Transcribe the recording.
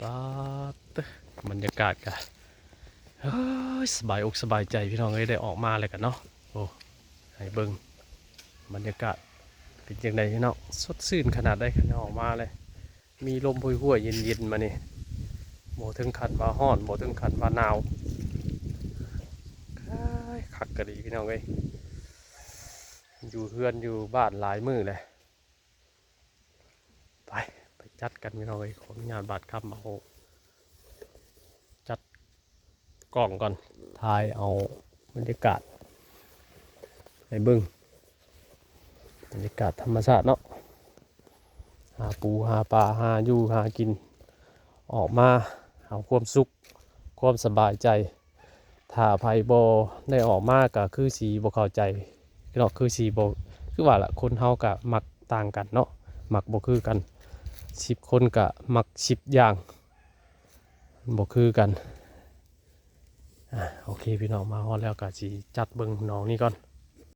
ປາດ ບັນຍາກາດກະ ເອີຍ ສະບາຍອົກສະບາຍໃຈພີ່ນ້ອງເອີຍ ໄດ້ອອກມາແລ້ວກະເນາະ. ໂອ້ ໃຫ້ເບິ່ງບັນຍາກາດເປັນຈັ່ງໃດພີ່ນ້ອງ ສົດຊື່ນຂະໜາດໃດ ຄັນອອກມາເລີຍ. ມີລົມຫ້ວຍໆ ເຢັນໆ ມານີ້ ບໍ່ເຖິງຂັ້ນວ່າຮ້ອນ ບໍ່ເຖິງຂັ້ນວ່າໜາວ. ຄັກກະດີພີ່ນ້ອງເອີຍ ຢູ່ເຮືອນຢູ່ບ້ານຫຼາຍມື້ແລ້ວ. ໄປ ໄປຈັດກັນພີ່ນ້ອງເອີຍ ຂໍອະນຸຍາດບາດຄຳເອົາ ຈັດກ້ອງກ່ອນ ຖ່າຍເອົາບັນຍາກາດໃຫ້ເບິ່ງ ບັນຍາກາດທຳມະຊາດເນາະ ຫາປູຫາປາ ຫາຢູ່ຫາກິນ ອອກມາເອົາຄວາມສຸກ ຄວາມສະບາຍໃຈ. ຖ້າໃຜບໍ່ໄດ້ອອກມາກະຄືຊິບໍ່ເຂົ້າໃຈເນາະ ຄືຊິບໍ່ ຄືວ່າລະ ຄົນເຮົາກະມັກຕ່າງກັນເນາະ ມັກບໍ່ຄືກັນ ສິບຄົນກະມັກສິບຢ່າງ ມັນບໍ່ຄືກັນ. ອາ ໂອເຄພີ່ນ້ອງ ມາຮອດແລ້ວກະຊິຈັດເບິ່ງໜອງນີ້ກ່ອນ.